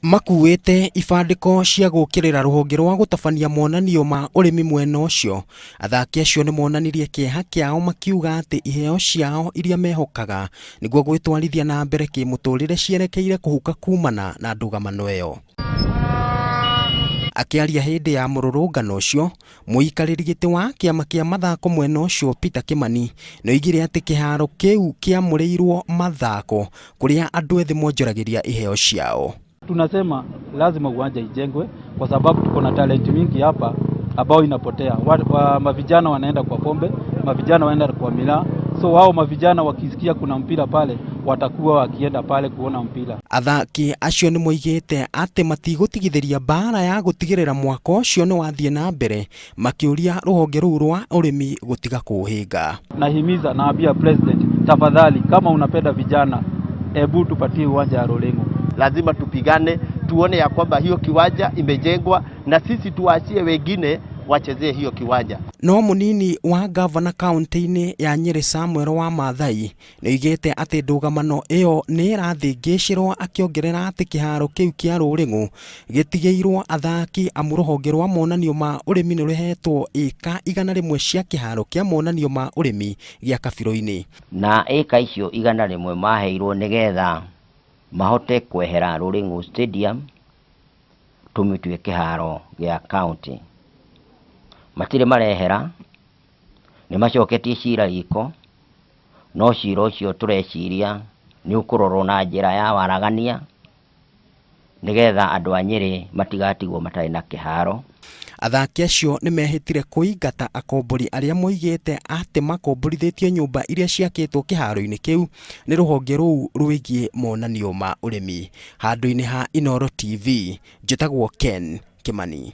Makuĩte ibandĩko cia gũũkĩrĩra rũhonge rwa gũtabania monanio ma ũrĩmi mwena ũcio, athaki acio nĩ monanirie kĩeha kĩao makiuga atĩ iheo ciao iria mehokaga nĩguo gwĩtwarithia na mbere kĩmũtũrĩre cierekeire kũhuka kumana na ndũgamano ĩyo. Akĩaria hĩndĩ ya mũrũrũngano ũcio, mũikarĩri gĩtĩ wa kĩama kĩa mathako mwena ũcio Peter Kimani nĩoigire atĩ kĩharo kĩu kĩamũrĩirwo mathako kũrĩa andũ ethĩ monjoragĩria iheo ciao. Tunasema lazima uwanja ijengwe kwa sababu tuko na talent mingi hapa ambao inapotea. Mavijana wanaenda kwa pombe, mavijana wanaenda kwa miraa, so wao mavijana wakisikia kuna mpira pale watakuwa wakienda pale kuona mpira. Athaki acio nĩ moigĩte atĩ matigũtigithĩria mbaara ya gũtigĩrĩra mwako ũcio nĩ wathiĩ na mbere makĩũria rũhonge rũu rwa ũrĩmi gũtiga kũũhĩnga. Nahimiza, naambia president, tafadhali kama unapenda vijana, ebu tupatie uwanja ya Ruring'u. Lazima tupigane tuone ya kwamba hiyo kiwanja imejengwa na sisi tuachie wengine wachezee hiyo kiwanja. No mũnini wa gavana kaunti-inĩ ya Nyĩrĩ Samuel wa Maathai nĩoigĩte atĩ ndũgamano ĩyo nĩ ĩrathĩngĩcĩrwo akĩongerera atĩ kĩharo kĩu kĩa Rũrĩng'u gĩtigĩirwo athaki amu rũhonge rwa monanio ma ũrĩmi nĩ rũhetwo ĩka 100 cia kĩharo kĩa monanio ma ũrĩmi gĩa Kabirũ-inĩ. Na ĩka icio 100 maheirwo nĩgetha mahote kwehera Rũrĩng'u Stadium tũmĩtue kĩharo gĩa county. Matirĩ marehera, nĩ macoketie cira riko, no cira ũcio tũreciria nĩ ũkũrorwo na njĩra ya waragania nĩgetha andũ a Nyĩrĩ matigatigwo matarĩ na kĩharo. Athaki acio nĩ mehĩtire kũingata akombori arĩa moigĩte atĩ makomborithĩtio nyũmba iria ciakĩtwo kĩharo-inĩ kĩu nĩ rũhonge rũu rwĩgiĩ monanio ma ũrĩmi. Handũ-inĩ ha Inooro TV, njĩtagwo Ken Kimani.